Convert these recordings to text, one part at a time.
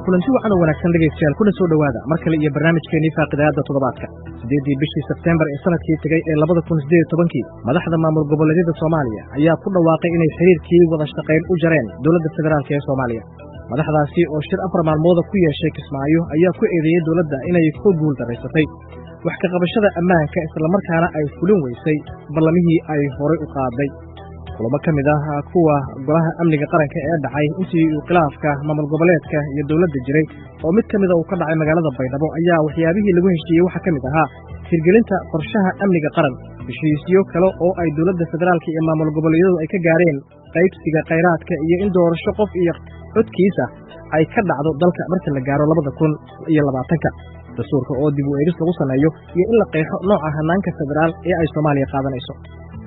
Kulanti wacan oo wanaagsan, dhegaystayaal, kuna soo dhowaada mar kale iyo barnaamijkeennii faaqidaadda toddobaadka. 8-dii bishii Sebteembar ee sanadkii tegey ee 2018-kii, madaxda maamul goboleedyada Soomaaliya ayaa ku dhawaaqay inay xiriirkii wada shaqayn u jareen dowladda federaalka ee Soomaaliya. Madaxdaasi oo shir 4 maalmooda ku yeeshay Kismaayo ayaa ku eedeeyey dowladda inay ku guul daraysatay wax ka qabashada ammaanka, islamarkaana ay fulin weysay ballamihii ay horay u qaaday. Kulamo ka mid ah kuwa Golaha Amniga Qaranka ee dhacay intii uu khilaafka maamul goboleedka iyo dowladda jiray, oo mid ka mida uu ka dhacay magaalada Baydhabo, ayaa waxyaabihii lagu heshiiyey waxaa ka mid ahaa hirgelinta qorshaha amniga qaran, heshiisyo kale oo ay dowladda federaalka iyo maamul goboleedyadu ay ka gaareen qaybsiga khayraadka, iyo in doorasho qof iyo codkiisa ay ka dhacdo dalka marka la gaaro 2020-ka, dastuurka oo dib u eegis lagu sameeyo, iyo in la qeexo nooca hanaanka federaal ee ay Soomaaliya qaadanayso.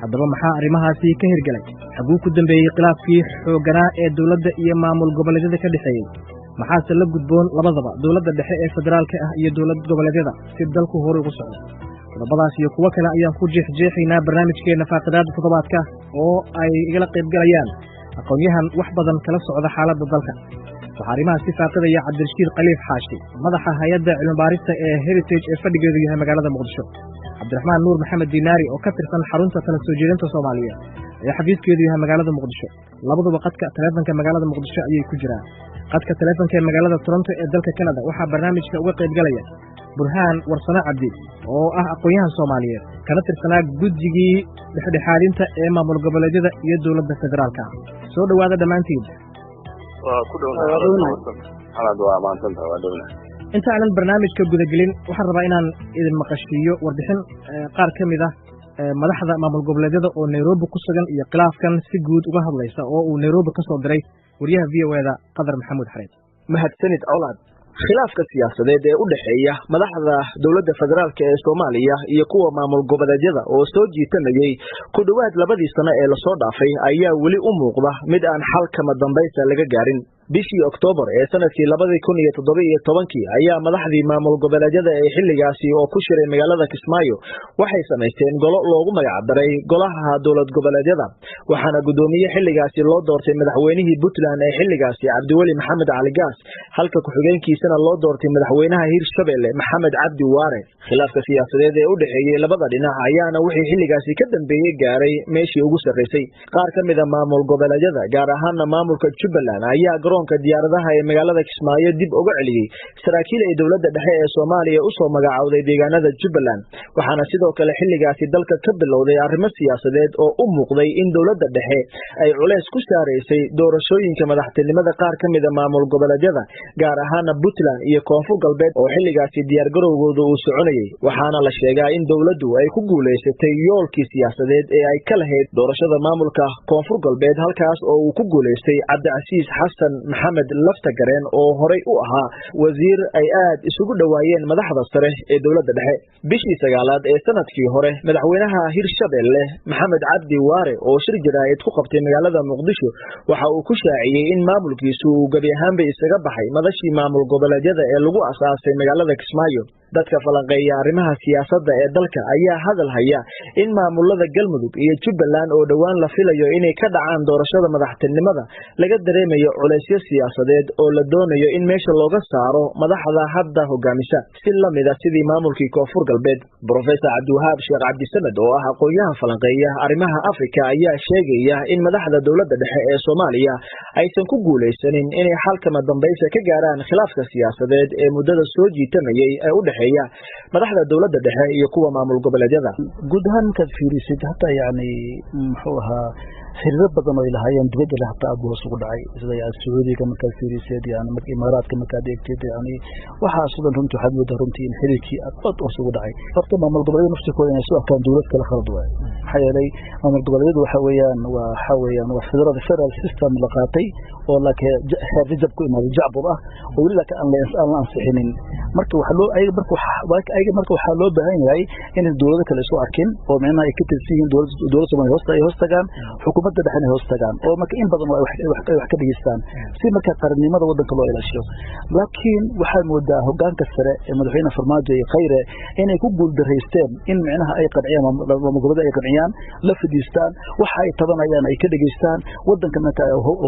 Haddaba, maxaa arrimahaasi ka hirgelay? Xaguu ku dambeeyey khilaafkii xoogganaa ee dowladda iyo maamul goboleedyada ka dhexeeyey? Maxaase la gudboon labadaba, dowladda dhexe ee federaalka ah iyo dowlad goboleedyada, si dalku horay ugu socdo? Qodobadaas iyo kuwo kale ayaan ku jeexjeexaynaa barnaamijkeenna faaqidaadda toddobaadka, oo ay igala qaybgalayaan aqoon-yahan wax badan kala socda xaaladda dalka. Waxaa arrimahaasi faaqidaya Cabdirashiid Khaliif Xaashi, madaxa hay-adda cilmibaarista ee Heritage ee fadhigeedu yahay magaalada Muqdisho, Cabdiraxmaan Nuur Maxamed Dinaari oo ka tirsan Xarunta Tala Soo Jeedinta Soomaaliyeed ee xafiiskeedu yahay magaalada Muqdisho. Labaduba qadka taleefanka magaalada Muqdisho ayay ku jiraan. Qadka taleefanka ee magaalada Toronto ee dalka Canada waxaa barnaamijka uga qaybgalaya Burhaan Warsame Cabdi, oo ah aqoon-yahan Soomaaliyeed kana tirsanaa guddigii dhexdhexaadinta ee maamul goboleedyada iyo dowladda federaalka. Soo dhowaada dhammaantiin. Waa ku dhownahay, waa maansantaha, waa dhownahay. Inta aanan barnaamijka gudagelin, waxaan rabaa inaan idin maqashiiyo warbixin qaar ka mid ah madaxda maamul goboleedyada oo Nairobi ku sugan iyo khilaafkan si guud uga hadlaysa, oo uu Nairobi ka soo diray wariyaha VOA-da Qadar Maxamuud Xareed. Mahadsanid, Colaad. Khilaafka siyaasadeed ee u dhexeeya madaxda dowladda federaalka ee Soomaaliya iyo kuwa maamul goboleedyada oo soo jiitamayey ku dhowaad labadii sano ee lasoo dhaafay ayaa weli u muuqda mid aan xal kama dambaysa laga gaarin. Bishii Oktoobar ee sanadkii 2017-kii ayaa madaxdii maamul goboleedyada ee xilligaasi oo ku shiray magaalada Kismaayo waxay samaysteen golo loogu magacdaray Golaha Dowlad Goboleedyada, waxaana guddoomiye xilligaasi loo doortay madaxweynihii Puntland ee xilligaasi, Cabdiweli Maxamed Cali Gaas, halka ku-xigeenkiisana loo doortay madaxweynaha Hirshabelle, Maxamed Cabdi Waare. Khilaafka siyaasadeed ee u dhexeeyey labada dhinac ayaana wixii xilligaasi ka dambeeyey gaaray meeshii ugu sarraysay. Qaar ka mida maamul goboleedyada, gaar ahaana maamulka Jubbaland, ayaa garoonka diyaaradaha ee magaalada Kismaayo dib uga celiyey saraakiil ay dowladda dhexe ee Soomaaliya usoo magacowday deegaanada Jubbaland. Waxaana sidoo kale xilligaasi dalka ka bilowday arrimo siyaasadeed oo u muuqday in dowladda dhexe ay culeys ku saaraysay doorashooyinka madaxtinimada qaar ka mida maamul goboleedyada, gaar ahaana Puntland iyo Koonfur Galbeed oo xilligaasi diyaargarowgooda uu soconayey. Waxaana la sheegaa in dowladdu ay ku guulaysatay yoolkii siyaasadeed ee ay ka lahayd doorashada maamulka Koonfur Galbeed, halkaas oo uu ku guulaystay Cabdicasiis Xasan Maxamed Laftagareen, oo horay u ahaa wasiir ay aad isugu dhowaayeen madaxda sare ee dowladda dhexe. Bishii sagaalaad ee sanadkii hore, madaxweynaha Hirshabelle, Maxamed Cabdi Waare, oo shir jaraa'id ku qabtay magaalada Muqdisho, waxa uu ku shaaciyey in maamulkiisu uu gebi ahaanba isaga baxay madashii maamul goboleedyada ee lagu asaasay magaalada Kismaayo. Dadka falanqeeya arrimaha siyaasadda ee dalka ayaa hadal haya in maamulada Galmudug iyo Jubbaland oo dhowaan la filayo inay ka dhacaan doorashada madaxtinimada laga dareemayo culaysyo siyaasadeed oo la doonayo in meesha looga saaro madaxda hadda hogaamisa, si lamida sidii maamulkii Koonfur Galbeed. Brofesor Cabdiwahaab Sheekh Cabdisamed, oo ah aqoon-yahan falanqeeya arrimaha Afrika, ayaa sheegaya in madaxda dowladda dhexe ee Soomaaliya aysan ku guulaysanin inay xalkama dambaysa ka gaaraan khilaafka siyaasadeed ee muddada soo jiitamayey ee u dhexeeya madaxda dowladda dhexe iyo kuwa maamul goboleedyada. Guud ahaan markaad fiirisid, hataa yani muxuu ahaa, xiriiro badan oo ay lahaayeen dibadda le hataa aad buu hoos ugu dhacay, sida yani Sacuudiga markaad fiirisid, yani Imaaraadka markaad eegtid, yani waxaas o dhan runtii waxaad moodaa runtii in xiriirkii aad aad hoos ugu dhacay. Horta maamul goboleedyada naftirkooda inay soo arkaan dowlad kale khalad waaye, maxaa yeelay maamul goboleedyadu waxa weeyaan waa waxa weeyaan waa federal system la qaatay oo laakiin xeer jajab ku imaaday, jacbur ah oo weli laakiin aan la ansixinin. Marka waxa loo ayaga marka ayaga marka waxaa loo baahan yahay inay dowlado kale isu arkin oo micnaha ay ka tirsan yihiin dowladda Soomaaliya, hoosta ay hoos tagaan, xukuumadda dhexena ay hoos tagaan, oo marka in badan oo ay wax ka dhegeystaan si marka qarannimada waddanka loo ilaashiyo. Laakiin waxaad moodaa hoggaanka sare ee madaxweyne Farmaajo iyo Khayre inay ku guuldaraysteen in micnaha ay qanciyaan maamul goboleed ay qanciyaan. sameeyaan, la fadhiistaan, waxa ay tabanayaan ay ka dhegaystaan, wadanka marka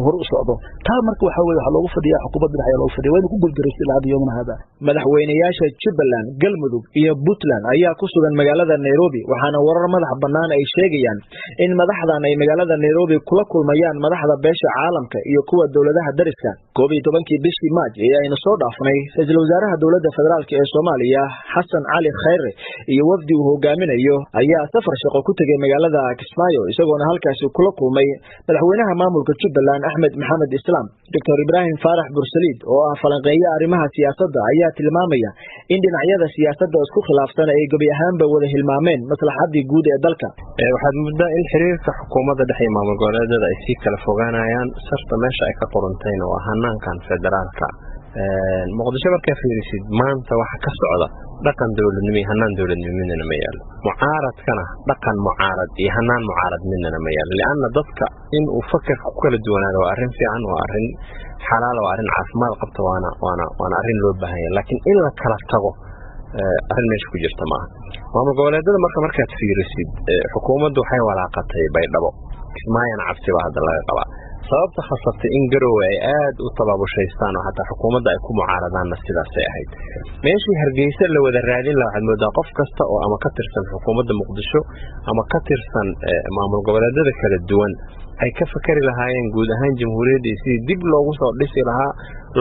hore u socdo. Taa marka waxa weeye waxaa loogu fadhiyaa xukuumadda dhexe ayaa loogu fadhiya, wayna ku guuldareystay ilaa hadda yoomana hada. Madaxweynayaasha Jubbaland, Galmudug iyo Puntland ayaa ku sugan magaalada Nairobi, waxaana warar madax bannaan ay sheegayaan in madaxdan ay magaalada Nairobi kula kulmayaan madaxda beesha caalamka iyo kuwa dowladaha dariska. 11-kii bishii Maaj ee aynu soo dhaafnay, ra'iisul wasaaraha dowladda federaalk ee Soomaaliya Xasan Cali Khayre iyo wafdi uu hogaaminayo ayaa safar shaqo ku tegay magaalada Kismaayo, isagoona halkaasi kula kulmay madaxweynaha maamulka Jubbaland Axmed Maxamed Islaam. Dr. Ibrahim Faarax Bursaliid oo ah falanqeeye arrimaha siyaasadda ayaa tilmaamaya in dhinacyada siyaasadda isku khilaafsan ay gebi ahaanba wada hilmaameen maslaxadii guud ee dalka. Waxaad muddaa in xiriirka xukuumadda dhexe iyo maamul goboleedyada ay sii kala fogaanayaan. Sarta meesha ay ka qorantayna waa hanaankan federaalka. Muqdisho markaa fiirisid maanta waxa ka socda dhaqan dowladnimo iyo hanaan dowladnimo midnana ma yaalo, mucaaradkana dhaqan mucaarad iyo hanaan mucaarad midnana ma yaalo. Lianna dadka in uu fakarka ku kala duwanaado waa arrin fiican, waa arrin xalaal, waa arrin caafimaad qabta, waana arrin loo baahan yahay, laakiin in la kala tago arrin meesha ku jirta maaha. Maamul goboleedyada marka markaad fiirisid, xukuumaddu waxay walaaqatay Baydhabo, Kismaayana cabsi baa hadda laga qabaa. Sababta khasabtay in Garowe ay aad u tababushaystaan oo xataa xukuumadda ay ku mucaaradaanna sidaasay ahayd. Meeshii Hargeysa la wada raadin lahaa, waxaad moodaa qof kasta oo ama ka tirsan xukuumadda Muqdisho ama ka tirsan maamul goboleedyada kala duwan ay ka fakari lahaayeen guud ahaan jamhuuriyadda iyo sidii dib loogu soo dhisi lahaa,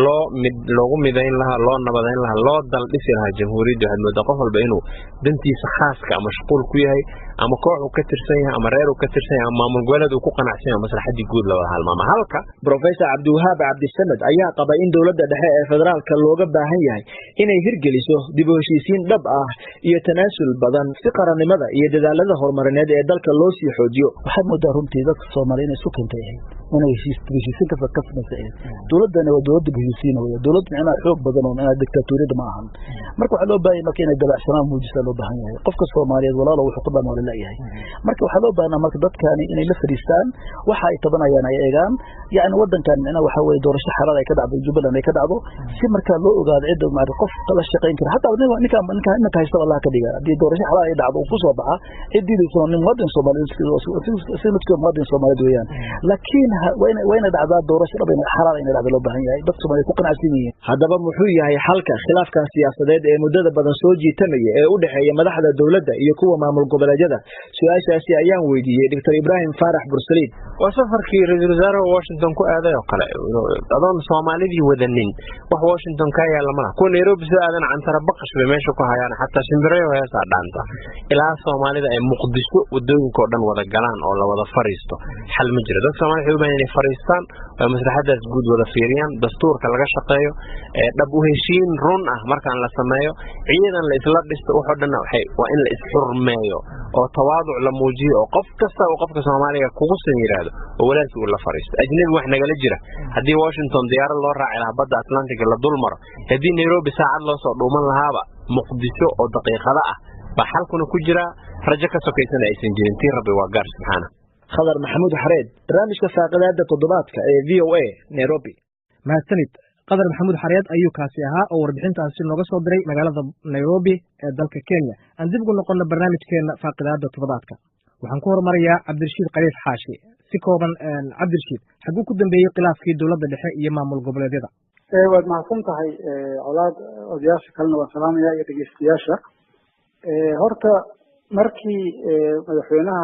loo mid loogu midayn lahaa, loo nabadayn lahaa, loo dal dhisi lahaa jamhuuriyadda. Waxaad moodaa qof walba inuu dantiisa khaaska mashquul ku yahay, ama koox uu ka tirsan yahay, ama reer uu ka tirsan yahay, ama maamul goboleed uu ku qanacsan yahay, maslaxadii guud la wada halmaama. Halka Professor Cabdiwahaab Cabdisamed ayaa qaba in dowladda dhexe ee federaalka looga baahan yahay inay hirgeliso dib u heshiisiin dhab ah iyo tanaasul badan si qarannimada iyo dadaalada horumarineed ee dalka loo sii xoojiyo. Waxaad moodaa runtii dadka Soomaaliya inay isu keentay ahayd inay heshiisiin ka samaysay ahayd. Dowladdani waa dowladda heshiisiin weeye, dowlad micnaha xoog badan oo micnaha dictatoriyada ma ahan. Marka waxaa loo baahan yahay marka inay dabacsanaan muujisaa loo baahan yahay. Qofka Soomaaliyeed walaalo wuxuu ku dhamaa waa laleeyahay. Marka waxaa loo baahnaa marka dadkani inay la fadhiistaan, waxa ay tabanayaan ay eegaan, yacni wadankan micnaha waxa weeye doorasho xalaal ay ka dhacdo, Jubbaland ay ka dhacdo, si markaa loo ogaado cidda maarata qof la shaqayn kara. Hataa ninka ninka iminka haystaba Allah ka dhiga, haddii doorasho xalaal ay dhacdo uu ku soo baxa, cid diidaysa nin muwaadin Soomaaliyeed, si midka muwaadin Soomaaliyeed weeyaan. Laakiin waa inay dhacdaa doorasho dhab xalaal inay dhacdo loo baahan yahay, dadka Soomaaliyeed ku qanacsan yihiin. Haddaba muxuu yahay xalka khilaafkan siyaasadeed ee muddada badan soo jiitamaya ee u dhexeeya madaxda dowladda iyo kuwa maamul goboleedyada? Su-aashaasi ayaan weydiiyey Dr. Ibrahim Faarax Bursaliid. Waa safarkii ra'iisul wasaaraha Washington ku aaday oo kale, adoon Soomaalidii wadanin wax Washington ka yaalla malaha. Kuwa Nairobi soo aadan cantara baqash bay meesha ku hayaan, xataa shimbirayo heesaa dhaanta. Ilaa Soomaalida ay Muqdisho wadooyinka oo dhan wada galaan oo la wada fariisto, xal ma jiro. Dadka Soomaalida waxay u baahan inay fariistaan oo maslaxadaas guud wada fiiriyaan, dastuurka laga shaqeeyo, dhab u heshiin run ah markaan la sameeyo, ciidan la isla dhisto, waxoo dhanna waa in la isxurmeeyo oo tawaaduc la muujiyo, oo qof kasta uu qofka Soomaaliga kugu san yidhaahdo oo walaalkii uu la fariisto. Ajnabi wax nagala jira, haddii Washington diyaarad loo raaci lahaa, badda Atlantiga la dul maro, haddii Nairobi saacad loo soo dhuuman lahaaba, Muqdisho oo daqiiqada ah baa xalkuna ku jiraa. Rajo ka sokaysana aysan jirin, tii Rabbi waa gaar subxaana. Khadar Maxamuud Xareed, barnaamijka faaqidaada toddobaadka ee VOA, Nairobi. Mahadsanid Qadar Maxamuud Xareed ayuu kaasi ahaa oo warbixintaasi nooga soo diray magaalada Nairobi ee dalka Kenya. Aan dib ugu noqono barnaamijkeena faaqidaada toddobaadka. Waxaan ku horumarayaa Cabdirashiid Khaliif Xaashi. Si kooban Cabdirashiid, xaguu ku dambeeyey khilaafkii dowladda dhexe iyo maamul goboleedyada? Waad mahadsan tahay Colaad, odayaasha kalena waan salaamaya iyo dhegeystayaasha. Horta markii madaxweynaha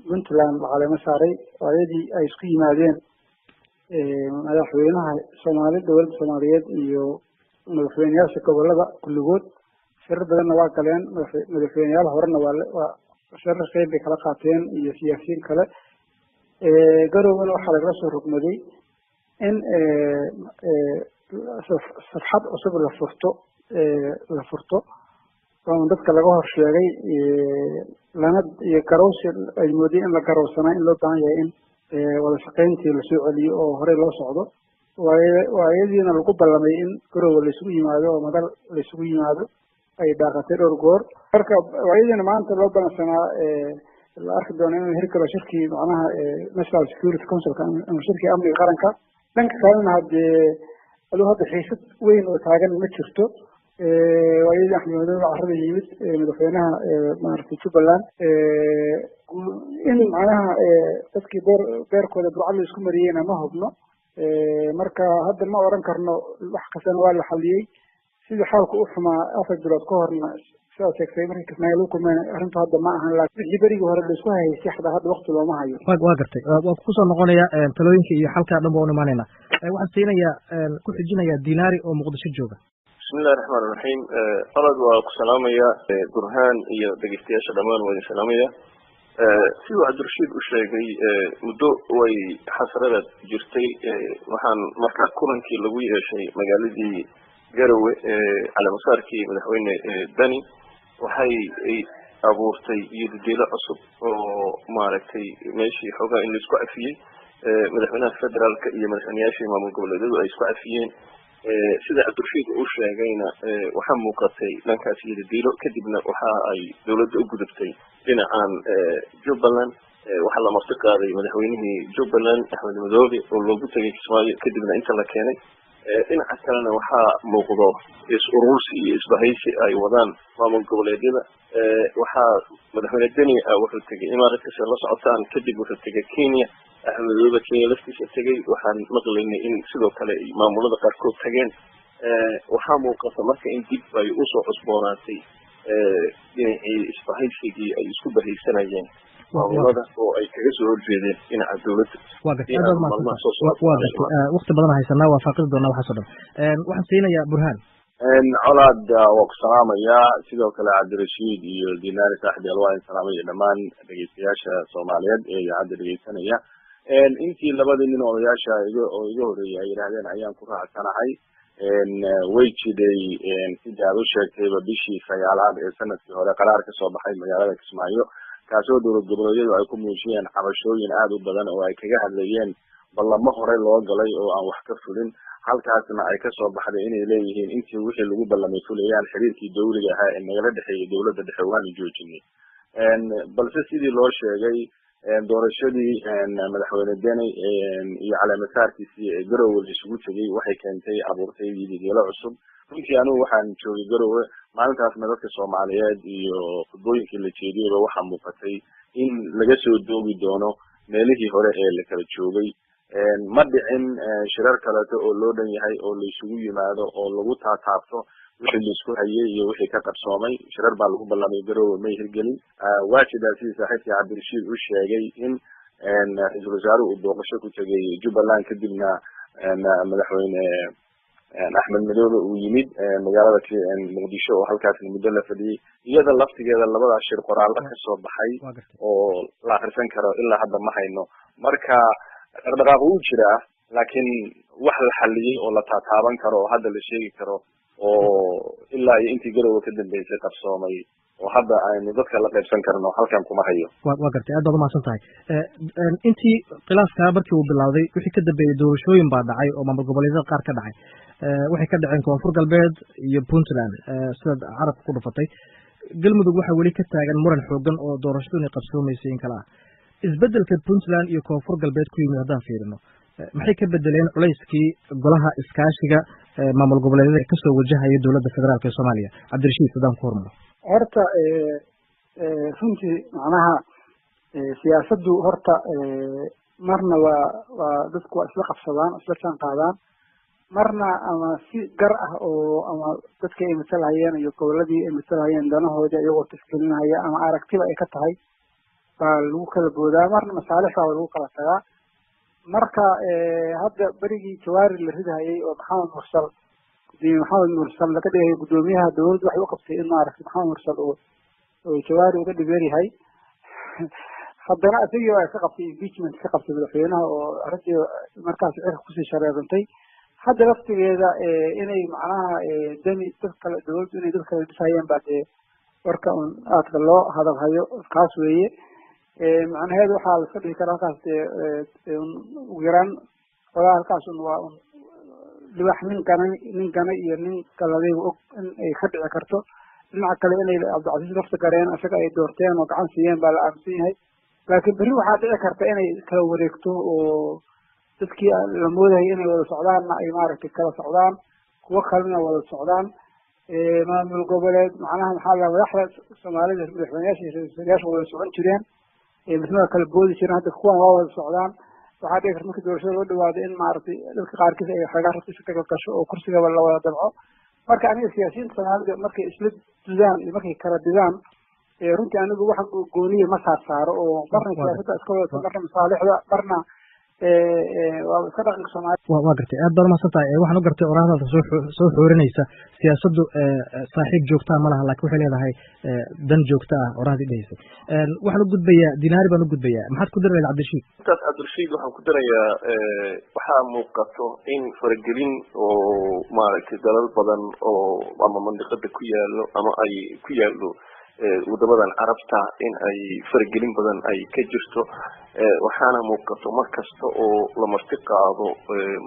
Puntland la caleemo saaray oo ayadii ay isku yimaadeen madaxweynaha Soomaali, dowladda Soomaaliyeed iyo madaxweyneyaasha gobolada kulligood, shirar badanna waa galeen, madaxweyneyaal horena waa shirar qeyb bay kala qaateen iyo siyaasiyiin kale. Garowgana waxaa lagala soo rogmaday in safxad cusub la furto oo dadka laga hor sheegay, lana iyo garowsi ay moodeen in la garowsanaa in loo baahan yahay in wada shaqayntii lasoo celiyo oo horey loo socdo. Waayadiina lagu ballamay in Garowe laisugu yimaado oo madal laisugu yimaado ay baaqatay dhowr goor. Marka waayadiina maanta loo ballansanaa la arki doono inuu hirgalo shirkii macnaha National Security Councilka ama shirkii amniga qaranka. Dhanka kalena haddee aduu hadda xiisad weyn oo taagan ma jirto. Waayadii Axmed Madoobe carrada yimid madaxweynaha maaragtay Jubbaland. In macnaha dadkii beerkooda burcad la isku mariyeyna ma hubno. Marka hadda ma oran karno wax kastana waa la xaliyey. Sidii xaalku u xumaa 4 bilood ka horna sidaad sheegtay markii Kismaayo lagu kulmayna arrintu hadda ma ahan, laakiin wixii berigii hore la isku haystay xataa hadda waqti looma hayo. Waa gartay, waa kusoo noqonaya talooyinka iyo xalkaa dhan baa u imaanayna. Waxaan siinayaa ku xijinayaa Dinaari oo Muqdisho jooga. Bismillahi raxmaan raxiim. Qalad waa ku salaamaya Burhaan iyo dhegeystayaasha dhammaan waa idin salaamaya. Siduu Cabdirashiid u sheegay, muddo way xasrada jirtay. Waxaan markaa kulankii lagu yeeshay magaaladii Garowe caleemasaarkii madaxweyne Dani waxay abuurtay iyodideelo cusub oo maaragtay meeshii xoogaa in laisku cafiyey, madaxweynaha federaalka iyo madaxweyneyaashii maamul goboleedyadu ay isku cafiyeen. Sida Cabdirashiid uu sheegayna waxaa muuqatay dhankaas iyodideelo. Kadibna waxa ay dowladda u gudubtay dhinacan Jubbaland. Waxaa la marti qaaday madaxweynihii Jubbaland Axmed Madoobe oo loogu tegay Kismaayo, kadibna inta la keenay. Dhinaca kalena waxaa muuqdo is-urursi iyo isbahaysi ay wadaan maamul goboleedyada. Waxaa madaxweyne Deni wuxuu tegay Imaaraadka sida la socotaan, kadib wuxuu tegay Kenya, Axmed Madoobe Kenya laftiisa tegay. Waxaan maqlaynay in sidoo kale ay maamulada qaarkood tageen. Waxaa muuqata marka in dib ay usoo cusboonaatay dhinacii isbahaysigii ay isku bahaysanayeen maamulada oo ay kaga soo horjeedeen dhinaca dowladda. Waa gartay, aad baad mahadsantahay. Waa gartay, waqti badan haysanaa, waa faaqidi doonaa waxaas oo dhan. Waxaan siinayaa Burhaan. Colaad waa ku salaamayaa, sidoo kale Cabdirashiid iyo Dinaari saaxib yaal waa in salaamaya, dhammaan dhegeystayaasha Soomaaliyeed ee idaacadda dhegeysanaya. Intii labadii nin odayaasha oo iga horreeyay ay yidhaahdeen ayaan ku raacsanahay. Way jiday sidii aad u sheegtayba bishii 9aad ee sanadkii hore qaraar kasoo baxay magaalada Kismaayo, kaasoo dowlad goboleedyadu ay ku muujiyeen cabashooyin aada u badan oo ay kaga hadlayeen ballamo hore loo galay oo aan wax ka fulin. Halkaasna ay kasoo baxday inay leeyihiin intii wixii lagu ballamay fulayaan, xiriirkii dawliga ahaa ee nagala dhexeeyay dowladda dhexe waanu joojinay. Balse sidii loo sheegay, doorashadii madaxweyne Deni iyo caleemasaarkiisii ee Garowe la isugu tegay waxay keentay abuurtay yidigeelo cusub. Runtii anigu waxaan joogay Garowe maalintaasna, dadka Soomaaliyeed iyo khudbooyinkii la jeediyeyba waxaa muuqatay in laga soo doogi doono meelihii hore ee la kala joogay. Ma dhicin shirar kaleeto oo loo dhan yahay oo la isugu yimaado oo lagu taataabto wixii laisku hayay iyo wixii ka qabsoomay. Shirar baa lagu ballamay Garowe, may hirgelin. Waa jidaa sidii saaxiibkii Cabdirashiid u sheegay in ra-iisul wasaaruhu uu booqasho ku tegay Jubbaland, kadibna madaxweyne Axmed Madoobe uu yimid magaalada Muqdisho oo halkaasna muddo la fadhiyey. Iyada laftigeeda labadaa shir qoraallo kasoo baxay oo la akrisan karo ilaa hadda ma hayno. Marka dhaqdhaqaaq wuu jiraa, laakiin wax la xaliyey oo la taataaban karo oo hadda la sheegi karo oo ilaa iyo intii Garowe ka dambeysay qabsoomay oo hadda aynu dadka la qaybsan karno halkan kuma hayo. Waa gartay, aad baad umahadsan tahay. Intii khilaafkaa markii uu bilowday wixii ka dambeeyey doorashooyin baa dhacay oo maamul goboleedyada qaar ka dhacay. Waxay ka dhaceen Koonfur Galbeed iyo Puntland sidaad carabka ku dhufatay. Galmudug waxaa weli ka taagan muran xoogan oo doorashadu inay qabsoomaysay in kale ah. Isbeddelka Puntland iyo Koonfur Galbeed ku yimid haddaan fiirino, maxay ka bedeleen culayskii golaha iskaashiga maamul goboleedyada kasoo wajahaya dowladda federaalka ee Soomaaliya? Cabdirashiid haddaan ku hormaro. Horta runtii macnaha siyaasaddu horta marna waa dadku waa isla qabsadaan, isla jaan qaadaan, marna ama si gar ah oo ama dadkii ay matalhayeen iyo goboladii ay matalhayeen danahoodii iyagoo tixgelinahaya ama aragtiba ay ka tahay baa lagu kala boodaa, marna masaalix baa lagu kala tagaa. Marka hadda berigii Jawaari la ridahayay oo Maxamed Mursal, gudoomiye Maxamed Mursal laga dhigayo guddoomiyaha dowladdu, waxay u qabtay in maaragtay Maxamed Mursal oo Jawaari uga dhibeer yahay. Haddana isagii baa ka qabtay impeachment, ka qabtay madaxweynaha oo arrintii markaas cirka kusii shareerantay. Hadda laftigeeda inay macnaha Deni dad kale dowladdu inay dad kale dhisayeen baa dee warka un aadka loo hadalhayo kaas weeye. Macnaheedu waxaa la iska dhihi karaa halkaas dee ugu yaraan xogaa halkaas un waa un libax nin ganay, nin ganay iyo nin galadayba og in ay ka dhici karto. Dhinaca kale inay Cabdicasiis lafta gareen isaga ay doorteen oo gacan siiyeen baa la aaminsan yahay, laakiin berri waxaa dhici karta inay kala wareegto oo dadkii la moodayay inay wada socdaanna ay maaragtay kala socdaan, kuwo kalena wada socdaan. Maamul goboleed macnaha maxaa la madaxda Soomaalida madaxweyneyaasha iyo ra-iisul wasaarayaasha wada socon jireen Misna waa kala boodi jireen, hadda kuwan waa wada socdaan. Waxaa dhici karta markii doorashada loo dhawaado in maaragtay dadka qaarkiis ay xoogaa rabta isu kaga gasho oo kursigaba la wada dabco. Marka aniga siyaasiyiinta Soomaalida markay isla dudaan iyo markay kala didaan, runtii anigu wax gooniya ma saar saaro, oo marna siyaasadda iska wadato, marna masaalixda, marna waa iska dhaqanka Soomaaliya. Waa gartay, aad baad umahadsan tahay. Waxaan u gartay oraahdaada soo xoorinaysa siyaasaddu saaxiib joogtaa ma laha, laakiin waxay leedahay dan joogta ah, orahdii dhehaysay. Waxaan u gudbayaa Dinaari baan u gudbayaa. Maxaad ku dari lahayd Cabdirashiid? Intaas Cabdirashiid waxaan ku darayaa, waxaa muuqato in faragelin oo maaragtay dalal badan oo ama mandiqada ku yaalo ama ay ku yaallo wadamadan Carabta in ay faragelin badan ay ka jirto. Waxaana muuqato mar kasta oo la marti qaado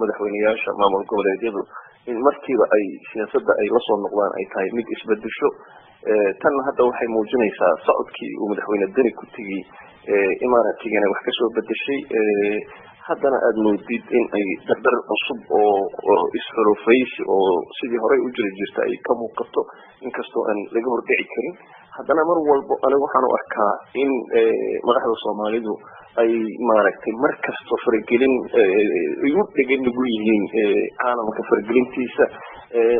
madaxweyneyaasha maamul goboleedyadu in markiiba ay siyaasadda ay lasoo noqdaan ay tahay mid isbedesho. Tanna hadda waxay muujinaysaa socodkii uu madaxweyne Deni ku tegey Imaaratigana wax kasoo bedeshay, haddana aada moodid in ay dardar cusub oo isxulufaysi oo sidii horey u jiri jirta ay ka muuqato, inkastoo aan laga hordhici karin. Haddana mar walbo anigu waxaan u arkaa in madaxda Soomaalidu ay maaragtay mar kasto faragelin ay u dhegan nugu yihiin caalamka faragelintiisa,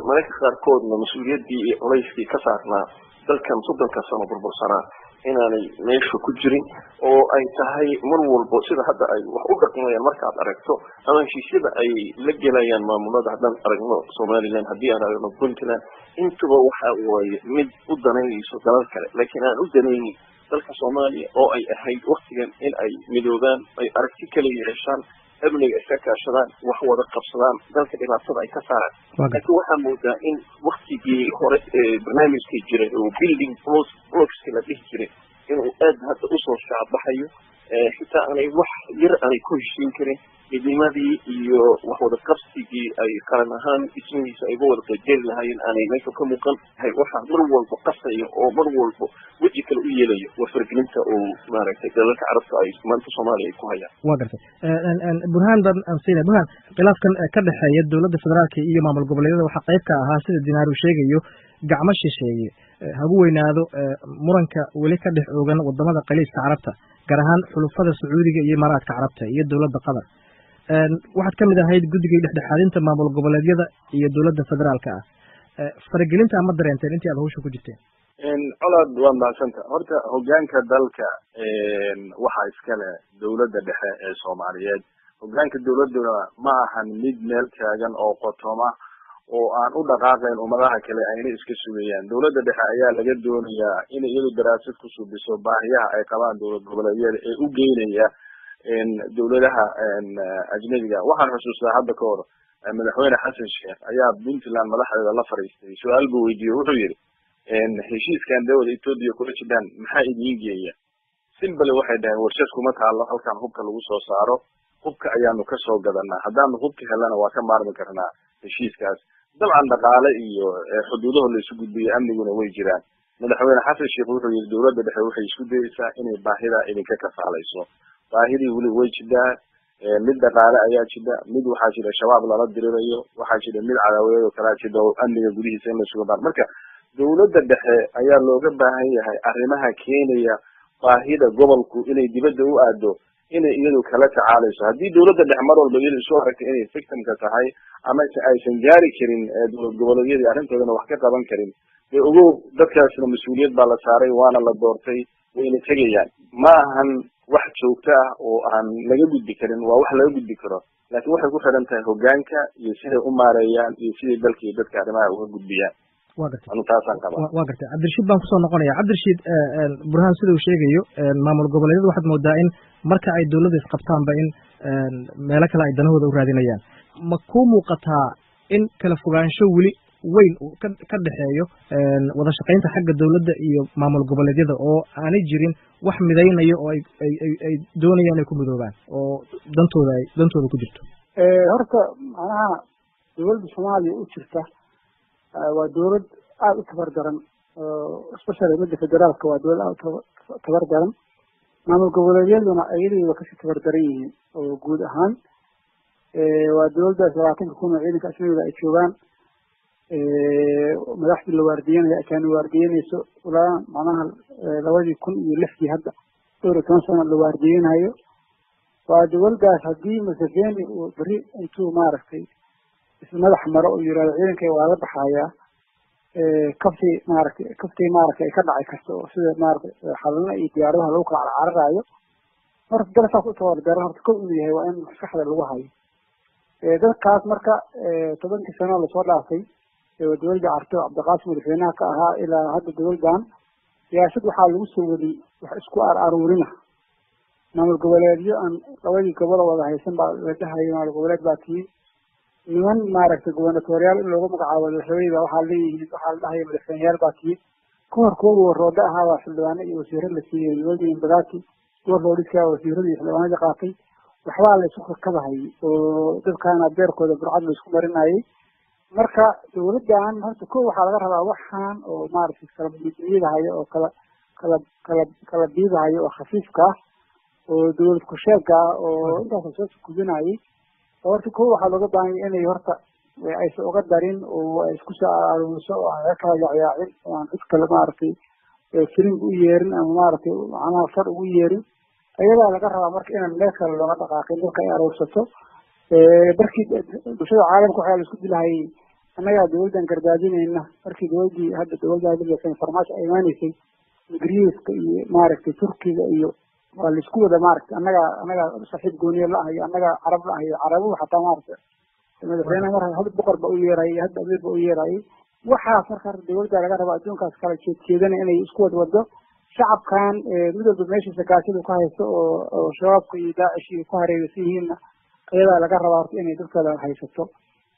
mararka qaarkoodna mas-uuliyaddii iyo culayskii ka saarnaa dalkan 30-ka sano burbursanaa inaanay meesha ku jirin, oo ay tahay mar walbo sida hadda ay wax u dhaqmayaan markaad aragto ama heshiisyada ay la gelayaan maamulada. Haddaan aragno Somaliland, haddii aan aragno Puntland, intuba waxa waaye mid u danaynayso dalal kale, laakiin aan u danaynin dalka Soomaaliya, oo ay ahayd waktigan in ay midoobaan, ay aragti kala yeeshaan, amniga iska kaashadaan, wax wada qabsadaan, dalka dhibaatada ay ka saaraan. Laakiin waxaa moodaa in waktigii hore barnaamijkii jiray oo building blockski la dhihi jiray inuu aad hadda usoo shacbaxayo, xitaa aanay wax yar aanay ku heshiin karin, midnimadii iyo wax wada qabsigii ay qaran ahaan dhismihiisa ay uga wada qaybgeli lahaayeen aanay meesha ka muuqan. Waxaa mar walba qasaya oo mar walba weji kale u yeelayo waa faragelinta oo maaragtay dalalka Carabta ay maanta Soomaaliya ay ku hayaan. Waa gartay. Burhaan baan aan siinaya. Burhaan, khilaafkan ka dhexeeya dowladda federaalka iyo maamul goboleedyada waxaa qayb ka ahaa, sida Dinaaru sheegayo, gacmo shisheeye. Hagu weynaado muranka weli ka dhex oogan wadamada Khaliijka Carabta, gaar ahaan xulufada Sacuudiga iyo Imaaraadka Carabta iyo dowladda Qatar. Waxaad ka mid ahayd guddigii dhexdhexaadinta maamul goboleedyada iyo dowladda federaalka ah. Faragelinta ma dareenteen intii aad hawsha ku jirteen? Colaad, waa mahadsanta. Horta hogaanka dalka waxaa iskale dowladda dhexe ee Soomaaliyeed. Hogaanka dowladduna ma ahan mid meel taagan oo qotoma oo aan u dhaqaaqayn ummadaha kale ayna iska sugayaan. Dowladda dhexe ayaa laga doonayaa inay iyadu daraasad ku subiso baahiyaha ay qabaan dowlad goboleedyada ee u geynaya dowladaha ajnabiga. Waxaan xusuustaa hadda ka hor madaxweyne Xasan Sheekh ayaa Puntland madaxdeeda la fariistay, su-aal buu weydiiyey, wuxuu yidhi heshiiskan dawada Ethiopia kula jidhaan maxaa idiin geeya? Simbale waxay dhaheen warshad kuma taalo halkan hubka lagu soo saaro, hubka ayaanu kasoo gadanaa, haddaanu hubka helana waa ka maarmi karnaa heshiiskaas. Dabcan dhaqaale iyo xuduudaho la isu gudbiyo amniguna way jiraan. Madaxweyne Xasan Sheekh wuxuu yidhi dowladda dhexe waxay isku dayeysaa inay baahidaa idinka kafaalayso. Baahidii weli way jidhaa, mid dhaqaale ayaa jidha, mid waxaa jira shabaab lala dirirayo, waxaa jira mid cadaawadeed oo kalaa jidha oo amniga gudihiisa in la isuga baan. Marka dowladda dhexe ayaa looga baahan yahay arrimaha keenaya baahida gobolku inay dibadda u aado inay iyadu kala tacaalayso. Haddii dowladda dhexe mar walba iyadu isu aragtay inay victimka tahay ama aysan gaari karin dowlad goboleedyadii arrintoodana wax ka qaban karin, dee ogow dadkaasna mas-uuliyad baa la saaray, waana la doortay, wayna tegayaan. Ma ahan wax joogto ah oo aan laga gudbi karin, waa wax laga gudbi karo, laakiin waxay ku xidhan tahay hogaanka iyo siday u maareeyaan iyo siday dalka iyo dadka arrimaha uga gudbiyaan. Waa gartay. Anu taasaan qabaa. Waa gartay. Cabdirashiid baan kusoo noqonaya. Cabdirashiid, Burhaan sida uu sheegayo, maamul goboleedyada waxaad moodaa in marka ay dowladda isqabtaanba in meelo kale ay danahooda u raadinayaan. Ma kuu muuqataa in kala fogaansho weli weyn uu ka dhexeeyo wada shaqaynta xagga dowladda iyo maamul goboleedyada, oo aanay jirin wax midaynayo oo ay doonayaan inay ku midoobaan oo dantooda ay dantooda ku jirto? Horta macnaha dowladda Soomaaliya u jirta waa dowlad aada u tabar daran, especially midda federaalka waa dowlad aada u tabar daran. Maamul goboleedyaduna iyadii waa kasii tabar daran yihiin, oo guud ahaan waa dowladdaas 20,000 oo ciidanka ajnabiga ay joogaan, madaxdii la waardiyanaya ajaanib waardiyanayso ilaa macnaha 2006-dii hadda Dhowr iyo toban sano la waardiyeynayo. Waa dowladdaas haddii Museveni uu beri intuu maaragtay ismadax maro oo yirahdo ciidankay waa la baxayaa, kafti maaragtay kaftii maaragtay ay ka dhaci karto oo sida maaragtay xalana iyo diyaaradaha lagu kala carcararayo. Marka dal saas u tabardaran horta kow inuu yahay waa in maskaxda lagu hayo. Dadkaas marka 10kii sano lasoo dhaafay dowladda Carto, Cabdiqaasim madaxweynaha ka ahaa, ilaa hadda dowladdan siyaasad waxaa lagu soo waday wax isku aruurina. Maamul goboleedyo aan labadii gobol wada haysan baa la dhahayo maamul goboleed baa tihiin. Niman maaragtay gubernatoriyaal in loogu magacaabo madaxweyne baa waxaa leeyihiin, waxaa la dhahaya madaxweyneyaal baa tihiin. Kahor kuwa waroodo ahaa baa xildhibaano iyo wasiiro la siiyey dowladii Imbagati, warroodhiska wasiirada iyo xildhibaanadii qaatay. Waxbaa la isku kakabahayay oo dadkaana beerkooda burcad la isku marinayay. Marka dowladdan horta kow waxaa laga rabaa waxaan oo maaragtay kala midniyadahayo oo kala kala kala kala biidahayo oo khafiifka ah oo dowlad kusheegga ah oo intaas soo gudinayay. Horta kow waxaa looga baahan yahay inay horta aysan uga darin oo ay isku soo aruuriso oo aan laga kala yaacyaacin oo aan cid kale maaragtay firing u yeerin ama maaragtay macnaha far ugu yeerin. Ayadaa laga rabaa marka inaan meel kale looga dhaqaaqin, dadka ay aruursato. Markii bulshada caalamka waxaa la isku dilahayay annagaa dowladdan gardaadinayna, markii dowladdii hadda dowladda Farmaajo ay imaanaysay, Ingiriiska iyo maaragtay Turkiga iyo waa la isku wada maaragtay annagaa saaxiib gooniye la ah iyo annagaa carab la ah iyo carabuhu xataa maaragtay madaxweynaha mar hadda boqor ba u yeerayay, hadda amiir ba u yeerayay. Waxaas marka dowladda laga rabaa adduunkaas kala jeedjeedana inay isku wadwado shacabkan mid walba meeshiisa gaajadu ka haysto oo shabaabka iyo Daacish iyo ku hareeraysan yihiinna ayadaa laga rabaa horta inay dadkooda haysato.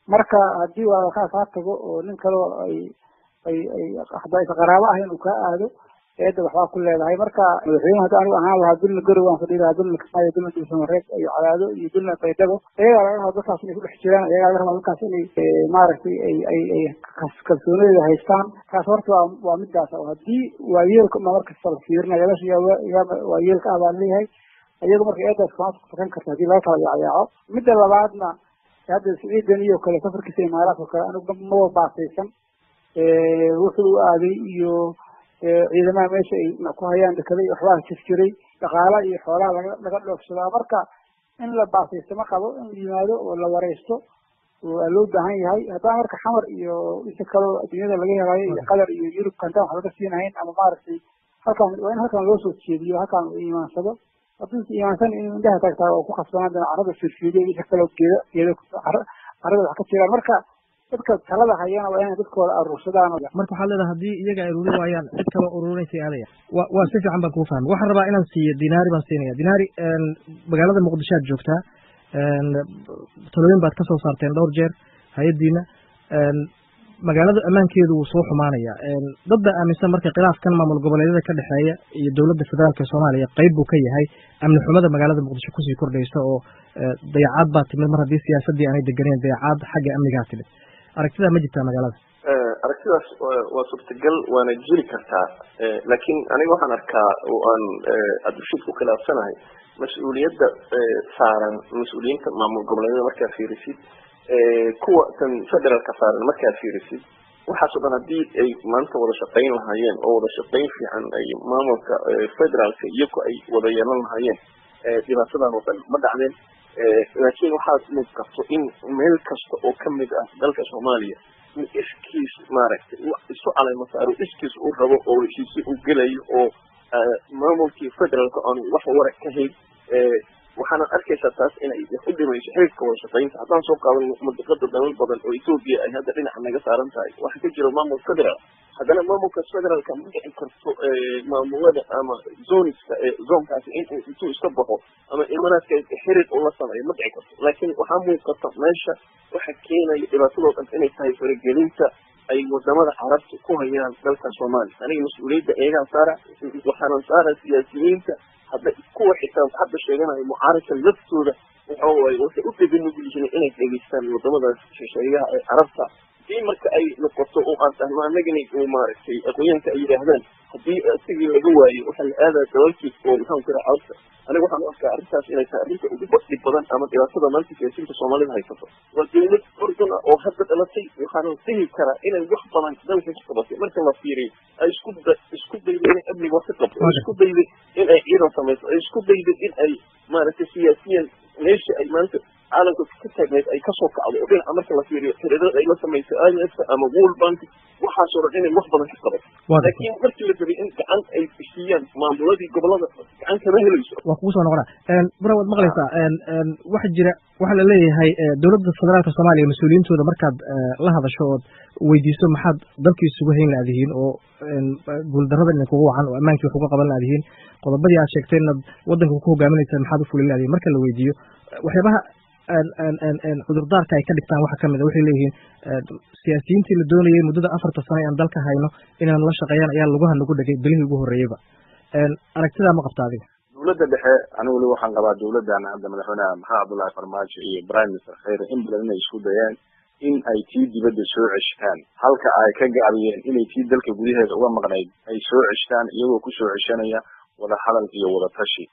Marka haddii walaalkaa kaa tago oo nin kaleo ay ay ay hadaa isa qaraabo ah inuu kaa aado, eedda waxbaa ku leedahay. Marka madaxweyne hadda anigu ahaan lahaa dulna Garow aan fadhi lahaa, dulna Kismaayo, dulna Dhuusamareeb iyo Cadaado iyo dulna Baydhabo. Ayagaa laga rabaa dadkaas inay ku dhex jiraan, ayagaa laga rabaa dadkaas inay maaragtay ay ay ay kalsoonadeeda haystaan. Taas horta waa midaas oo haddii waayeelka uma markasta la fiirinayo meesha yaa waayeelka ah baan leeyahay, iyagu marka eedaas kama fakan karta haddii laga kala yacyaaco. Midda labaadna hadda Siciidan iyo kale safarkiisa Imaaraadka kale anigu maba baasaysan wuxuu u aaday iyo ciidamaha meesha ay ku hayaan dekeday waxbaa jirjiray dhaqaala iyo xoolaha laga dhoofsadaa. Marka in la baasaysto ma qabo, in la yimaado oo la wareysto waa loo baahan yahay. Haddaan marka Xamar iyo inta kaleo adduunyada laga helayo iyo Qatar iyo Yurubka haddaan wax laga siinahayn ama maaragtay halkan waa in halkan loo soo jeediyo, halkan uu iimaansado. Haddii iimaansan in indhaha taagtaa oo ku khasbanaan dana carrada fiirfiiriyo wixii kaloo geeda geeda carrada wax ka jiraan. Marka dadka talada hayana waa inay dadkooda aruursadaan. Marka waxaad leedahay haddii iyaga ay ururin waayaan cid kaloo ururinaysa aadaya. Waa si fiican baan kuu fahmay. Waxaan rabaa inaan siiyo Dinaari baan siinaya. Dinaari, magaalada Muqdisho aad joogtaa, talooyin baad ka soo saarteen dhowr jeer hay-addiina. Magaalada ammaankeedu wuu soo xumaanaya. Dad baa aaminsan marka khilaafkan maamul goboleedyada ka dhexeeya iyo dowladda federaalka Soomaaliya qayb buu ka yahay amni xumada magaalada Muqdisho kusii kordhaysa oo dayacaad baa timid mar haddii siyaasaddii aanay deganeyn, dayacaad xagga amnigaa timid. Aragtidaa ma jirtaa magaalada? Aragtidaas waa suurtagal, waana jiri kartaa, laakiin aniga waxaan arkaa oo aan Cabdirashiid ku khilaafsanahay mas-uuliyadda saaran mas-uuliyiinta maamul goboleedyada markaa fiirisid, kuwa tan federaalka saaran markaa fiirisid, waxaasoo dhan haddii ay maanta wada shaqayn lahaayeen oo wada shaqayn fiican ay maamulka federaalka iyagu ay wada yeelan lahaayeen, dhibaatadan oo dhan ma dhacdeen. Laakiin waxaad muuqato in meel kasta oo kamid ah dalka Soomaaliya in iskiis maaragtay isu caleymo saaro, iskiis uu rabo oo heshiisyo uu gelayo oo maamulkii federaalka aanu wax warag ka hayn. Waxaana arkaysaa taas inay wax u dhimayso xiriirka wada shaqaynta. Haddaan soo qaadan mandiqada dalal badan oo Ethiopia ay hadda dhinaca naga saaran tahay, waxaa ka jira maamul federaal. Haddana maamulkaas federaalka ma dhici karto maamulada ama zoniska zoonkaasi in uu intuu iska baxo ama imaanaadka xiriir ula sameeyo ma dhici karto. Laakiin waxaa muuqata meesha waxa keenaya dhibaatadoo dhan inay tahay faragelinta ay wadamada carabta ku hayaan dalka Soomaaliya. Aniga mas-uuliyadda iyagaa saara, waxaanan saara siyaasiyiinta hadda kuwa xitaa hadda sheeganayo mucaaradka laftooda waxa waaye waxay u dhegin nugul yihiin inay dhegeystaan wadamadaas shisheeyaha ee carabta. Haddii marka ay noqoto oo aan fahmo annagani uu maaragtay aqoonyahanka ay yidhaahdaan haddii isagii laga waayo waxaa la aadaa dalalkii oo maxaan ku raha carabta. Aniga waxaan u arkaa arrintaas inay tahay arrinta ugu dhib badan ama dhibaatada maanta siyaasiyiinta Soomaalida haysato. Waa dowlad ordun ah oo hadda dhalatay, waxaana dhihi karaa inay wax badan dalka ka qabatay marka la fiiriyo, ay isku dayday inay amniga wax ka qabto, isku dayday in ay ciidan samayso, ay isku dayday in ay maaragtay siyaasiyan meesha ay maanta caalamka ka taagneyd ay kasoo kacdo, oo dhinaca marka la fiiriyo xiriirada ay la samayso IMF ama World Bank, waxaasoo dhan inay wax badan ka qabato. Laakiin markii la rabay in gacan ay siiyaan maamuladii gobolada, gacan kama helayso. Waa kugu soo noqonaa bura, waad maqlaysaa. Waxa jira waxaa la leeyahay dowladda federaalka Soomaaliya mas-uuliyiintooda markaad la hadasho ood weydiiso maxaad dalkii isugu hayn laadihiin oo guuldarrada idinkugu wacan oo ammaankii wax uga qaban laadihiin, qodobadii aad sheegtay inaad waddanka ku hogaaminaysaan maxaad u fulin laadihiin, marka la weydiiyo waxyaabaha cudurdaarka ay ka dhigtaan waxaa kamid a waxay leeyihiin siyaasiyiintii la doonayay muddada 4ta sano ee aan dalka hayno inaan la shaqeeyaan ayaa lugaha nagu dhegay bilihii ugu horreeyeyba. Aragtidaa ma qabta adiga? Dowladda dhexe anigu weli waxaan qabaa dowladdan hadda madaxweynaha Maxamed Cabdullahi Farmaajo iyo Prime Minister Khayre in badan inay isku dayeen in ay tii dibadda soo ceshtaan, halka ay ka gaabiyeen inay tii dalka gudaheeda uga maqnayd ay soo ceshtaan, iyagoo kusoo ceshanaya wada hadal iyo wada tashi,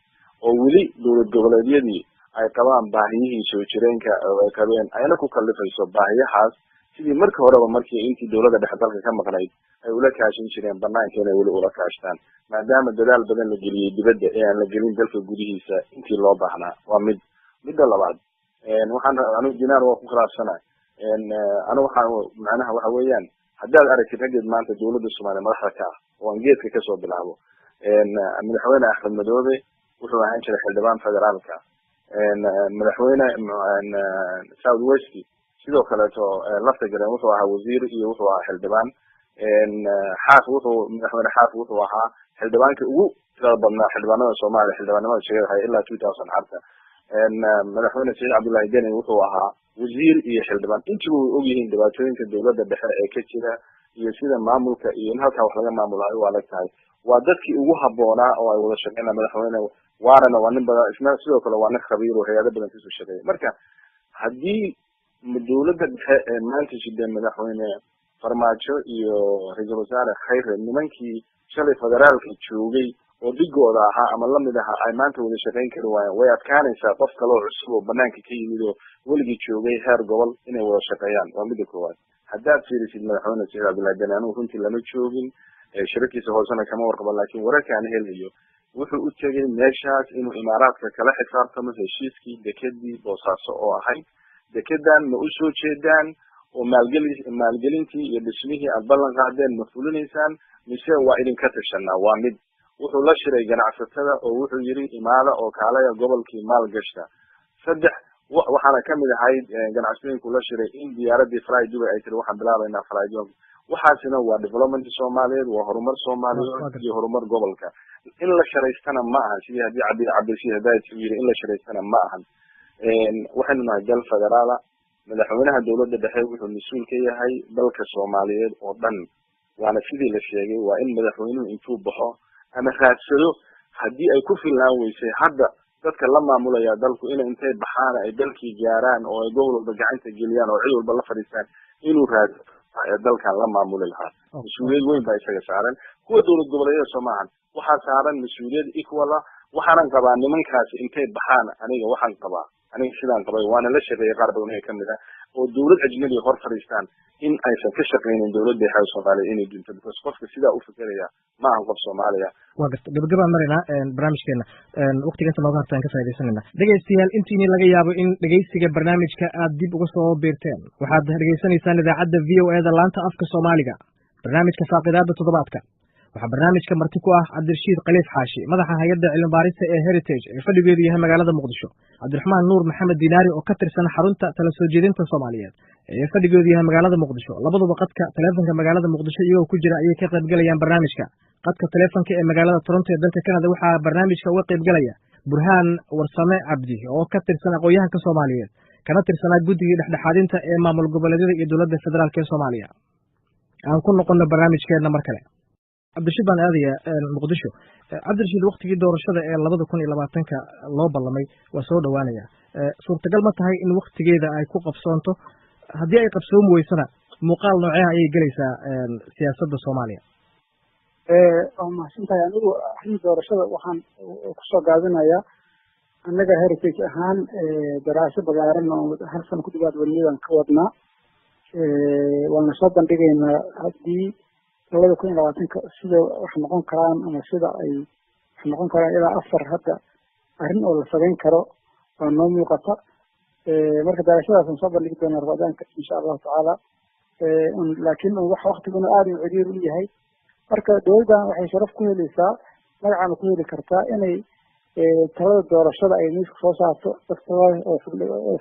oo weli dowlad goboleedyadii ay qabaan baahiyihii soo jireenka oo ay qabeen, ayna ku kalifayso baahiyahaas sidii marka horeba markii intii dowladda dhexe dalka ka maqnayd ay ula kaashan jireen banaanka inay weli ula kaashtaan, maadaama dadaal badan la geliyey dibadda ee aan la gelin dalka gudihiisa intii loo baahnaa. Waa mid. Midda labaad, waxaan anigu Dinaar waa ku khilaafsanahay. Anigu waxaan macnaha waxa weeyaan, haddaad aragtid raggeed maanta dowladda Soomaaliya madaxda ka ah oo aan geedka kasoo bilaabo, madaxweyne Axmed Madoobe wuxuu ahaan jiray xildhibaan federaalka, madaxweyne South West sidoo kaleeto lafta garan wuxuu ahaa wasiir iyo wuxuu ahaa xildhibaan, Xaaf wuxuu madaxweyne Xaaf wuxuu ahaa xildhibaankii ugu tirada badnaa xildhibaanada Soomaaliya xildhibaanimada sheegay ilaa 2000 carta, madaxweyne Saciid Cabdullahi Deni wuxuu ahaa wasiir iyo xildhibaan. Intiba way ogyihiin dhibaatooyinka dowladda dhexe ee ka jira iyo sida maamulka iyo in halkaa wax laga maamulayo ay u adag tahay. Waa dadkii ugu habboonaa oo ay wada shaqeynaa. Madaxweyne Waarana waa nin badan, isna sidoo kale waa nin khabiir oo hay-ado badan kasoo shaqeeya. Marka haddii dowladda dhexe ee maanta jidda madaxweyne Farmaajo iyo ra-iisul wasaare Khayre, nimankii shalay federaalka joogay oo dhigooda ahaa ama lamid ahaa, ay maanta wada shaqeyn kari waayeen, way adkaanaysaa qof kale oo cusub oo banaanka ka yimid oo weligii joogay heer gobol inay wada shaqeeyaan. Waa midda koowaad. Haddaad fiirisid madaxweyne Saciid Cabdullahi Deni, anigu runtii lama joogin, shirarkiisa hoosena kama warqabo, laakiin wararka aan helayo wuxuu u tegay meeshaas inuu Imaaraadka kala xisaabtamo heshiiskii dekedii Boosaaso oo ahayd dekedan ma usoo jeedaan oo maalgeli maalgelintii iyo dhismihii aad ballan qaadeen ma fulinaysaan mise waa idinka tashanaa. Waa mid. Wuxuu la shiray ganacsatada oo wuxuu yidhi imaada oo kaalaya gobolkii maalgashta. Saddex, waxaana kamid ahayd ganacsatooyinku la shiray in diyaaradii Fly Dubai ay tiri waxaan bilaabaynaa Fly Dubai. Waxaasina waa development Soomaaliyeed, waa horumar Soomaaliyeed iyo horumar gobolka. In la sharaystana ma ahan, sidii haddii Cabdirashiid Hadaayat uu yidhi in la sharaystana ma ahan. Waxaynu nahay dal federaala. Madaxweynaha dowladda dhexe wuxuu mas-uul ka yahay dalka Soomaaliyeed oo dhan, waana sidii la sheegay, waa in madaxweynuhu intuu baxo ama raadsado haddii ay ku filnaan weysay hadda dadka la maamulaya dalku inay intay baxaan ay dalkii gaaraan oo ay gobol walba gacanta geliyaan oo cid walba la fadhiistaan, inuu raadsado ee dalkan la maamuli lahaa. Mas-uuliyad weyn baa isaga saaran. Kuwa dowlad goboleedyada soo maahan, waxaa saaran mas-uuliyad equal ah. Waxaanan qabaa nimankaasi intay baxaan, aniga waxaan qabaa, aniga sidaan qabay waana la shaqeeyay qaar badan ee kamid ah oo dowlad ajnabi hor fadhiistaan in aysan ka shaqeynin dowladda dhexe Soomaaliya inay dunto, because qofka sidaa u fikeraya ma ahan qof Soomaaliya. Waa garta. Gabagabaan maraynaa barnaamijkeena, waqtiga inta nooga harta aan ka faaidaysanayna. Dhegaystayaal, intiini laga yaabo in dhegaysiga barnaamijka aad dib uga soo biirteen, waxaad dhegaysanaysaan idaacadda VOA da laanta afka Soomaaliga, barnaamijka faaqidaada toddobaadka. Waxaa barnaamijka marti ku ah Cabdirashiid Khaliif Xaashi, madaxa hay-adda cilmibaarista ee Heritage ee fadhigeedu yahay magaalada Muqdisho, Cabdiraxmaan Nuur Maxamed Dinaari oo ka tirsan xarunta tala soo jeedinta Soomaaliyeed ee fadhigeedu yahay magaalada Muqdisho. Labaduba qadka taleefonka magaalada Muqdisho iyagoo ku jira ayay ka qaybgalayaan barnaamijka. Qadka taleefonka ee magaalada Toronto ee dalka Canada waxaa barnaamijka uga qaybgalaya Burhaan Warsame Cabdi oo ka tirsan aqoon-yahanka Soomaaliyeed kana tirsanaa guddigii dhexdhexaadinta ee maamul goboleedyada iyo dowladda federaalk ee Soomaaliya. Aan ku noqono barnaamijkeenna mar kale. Cabdirashiid baan aadaya Muqdisho. Cabdirashiid, waktigii doorashada ee 2020-ka loo ballamay waa soo dhowaanaya. Suurtagal ma tahay in waktigeeda ay ku qabsoonto? Haddii ay qabsoomi weysana, muuqaal nooceha ayay gelaysaa siyaasadda Soomaaliya? Waa mahadsan tahay. Anigu arrin doorashada waxaan kusoo gaabinayaa, annaga Heritage ahaan daraaso balaaran oo hal sano ku dhawaad weliyadan ka wadnaa, waana soo bandhigaynaa haddii 2020-ka sida wax noqon karaan ama sida ay Wuxuu noqon karaa ilaa 4 hadda arrin oo la samayn karo waa noo muuqata. Marka doorashadaas aan soo bandhigi doonaa Ramadaanka insha Allahu tacaala, laakiin wax waqtiguna aada u ciriir u yahay. Marka dowladdan waxay sharaf ku helaysaa, magacaana ku heli kartaa inay talada doorashada ay miiska soo saarto, dadka oo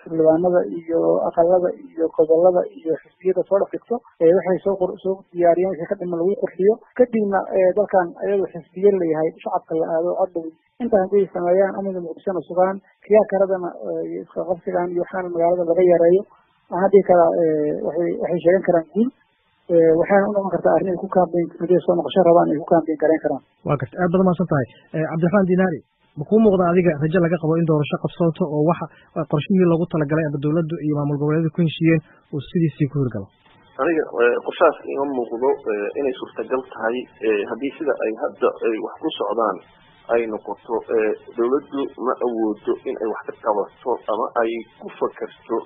xildhibaanada iyo aqalada iyo gobolada iyo xisbiyada soo dhex dhigto, waxay soo diyaariyeen wixii ka dhiman lagu qurxiyo, kadibna dalkan ayadoo xisbiye layahay shacabka la aado cod dhow. Intaa hadday sameeyaan amniga Muqdishona sugaan, kiyaa karadana iska qabsigan iyo waxaana magaalada laga yareeyo, waxaan dhihi karaa waxay sheegan karaan guul. Waxaana u noqon kartaa arrin ay ku kaambeyn, hadday soo noqosho rabaan ay ku kaambeyn gareyn karaan. Waa garta, aad baad umahadsan tahay. Cabdiraxmaan Dinaari, ma kuu muuqda adiga rajo laga qabo in doorasho qabsoonto oo waxa qorshihii loogu talagalay ama dowladdu iyo maamul goboleedyadu ku heshiiyeen uu sidiisii ku hirgalo? Aniga qorshahaas ima muuqdo inay suurtagal tahay haddii sida ay hadda ay wax ku socdaan ay noqoto. Dowladdu ma awoodo in ay wax ka qabato ama ay ku fakarto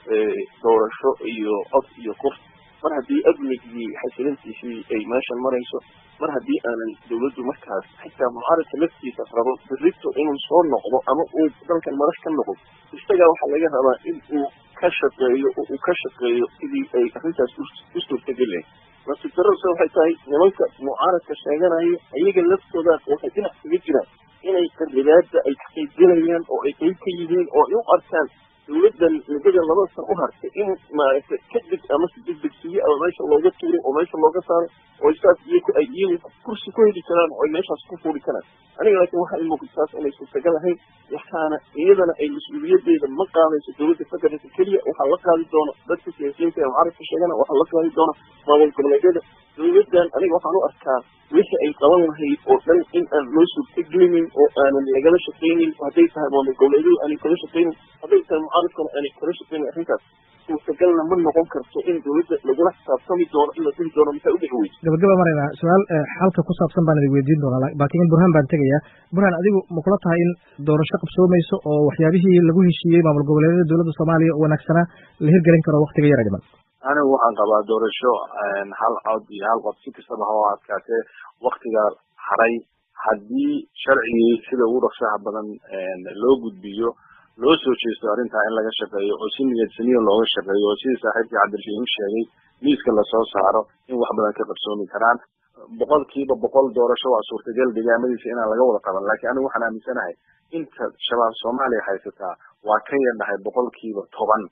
doorasho iyo cod iyo qof, mar haddii amnigii xasilintiisii ay meeshan marayso, mar haddii aanan dowladdu markaas xitaa mucaaradka laftiisa rabo berrito inuu soo noqdo ama uu dalkan madax ka noqdo, isagaa waxaa laga rabaa in uu ka shaqeeyo oo uu ka shaqeeyo sidii ay arrintaas u suurtageli lahayd. Nasiib darrose waxay tahay nimanka mucaaradka sheeganaya iyaga laftooda waxay dhinac kaga jiraan inay qarribaadda ay ka qaybgelayaan oo ay qayb ka yihiin oo ay u arkaan dowladdan muddada 2 sano u hartay in maaragtay kadib ama si degdegsiyo ama meesha looga tuuro oo meesha looga saaro oo saas iyagu ay iyagu kursi ku heli karaan oo ay meeshaas ku fuuli karaan. Aniga laakiin waxaa ii muuqata taas inay suurtagal ahayn, waxaana iyadana ay mas-uuliyadeeda ma qaadayso dowladda federaalka keliya, waxaa la qaadi doona dadka siyaasiyiinta ee mucaaradka sheegana, waxaa la qaadi doona maamul goboleedyada. Dowladdan aniga waxaan u arkaa wixii ay qaban lahayd oo dhan in aan loo suurtagelinin oo aanan lagala shaqaynin, hadday tahay maamul goboleedyadu aanay kala shaqaynin, hadday tahay mucaaradkuna aanay kala shaqaynin. Arrintaas suurtagalna ma noqon karto in dowladda lagula xisaabtami doono in la dhihi doono maxay u dhici weyso. Gabagaba maraynaa, su-aal xalka ku saabsan baan idin weydiin doonaa, laakiin Burhaan baan tegayaa. Burhaan, adigu ma kula tahay in doorasho qabsoomayso oo waxyaabihii lagu heshiiyey maamul goboleedyada dowladda Soomaaliya oo wanaagsanaa la hirgelin karo waqtiga yara dhiman? Anigu waxaan qabaa doorasho hal cod iyo hal qof si kastaba ha u adkaatee waktiga haray haddii sharcigii sida ugu dhaqsaha badan loo gudbiyo, loo soo jeesto arrintaa in laga shaqeeyo oo si niyad samiya looga shaqeeyo oo sidii saaxiibkii Cabdirashiid u sheegay miiska lasoo saaro, in wax badan ka qabsoomi karaan. 100% doorasho waa suurtagal deegaamadiisa inaan laga wada qaban, laakiin anigu waxaan aaminsanahay inta shabaab Soomaaliya haysataa waa ka yar dhahay 10%.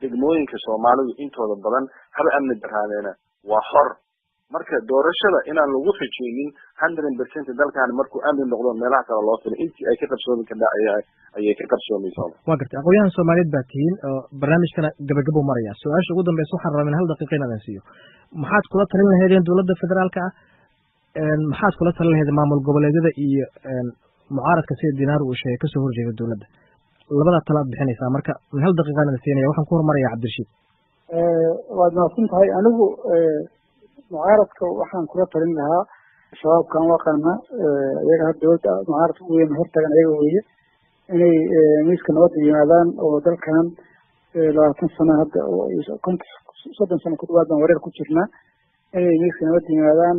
Degmooyinka Soomaalidu intooda badan haba amni daraadeena waa xor. Marka doorashada inaan lagu xijeynin 100% dalkan markuu amni noqdo meelaha kale loo filay intii ay ka qabsoomi kardhaa ayay ka qabsoomaysaa. Waa gartay, aqoonyahan Soomaaliyeed baa tihiin oo barnaamijkana gabagabuu maraya. Su-aasha ugu dambeysa waxaan rabaa in 1 daqiiqa inaadan siiyo. Maxaad kula talin lahaydeen dowladda federaalka ah? Maxaad kula talin lahaydeen maamul goboleedyada iyo mucaaradka sida Dinaar uu sheegay kasoo horjeeda dowladda? Labada tala aad bixinaysaa marka min 1 daqiiqa inaadan siinaya. Waxaan ku hormaraya Cabdirashiid. Waad mahadsan tahay. Anigu mucaaradka waxaan kula talin lahaa shabaabkan waa qarna iyaga hadda dowladda mucaaradka ugu weyn hortagan iyaga weeye, inay miiska nabadda yimaadaan oo dalkan 20 sano hadda 30 sano ku dhawaad baan wareer ku jirnaa, inay miiska nabadda yimaadaan.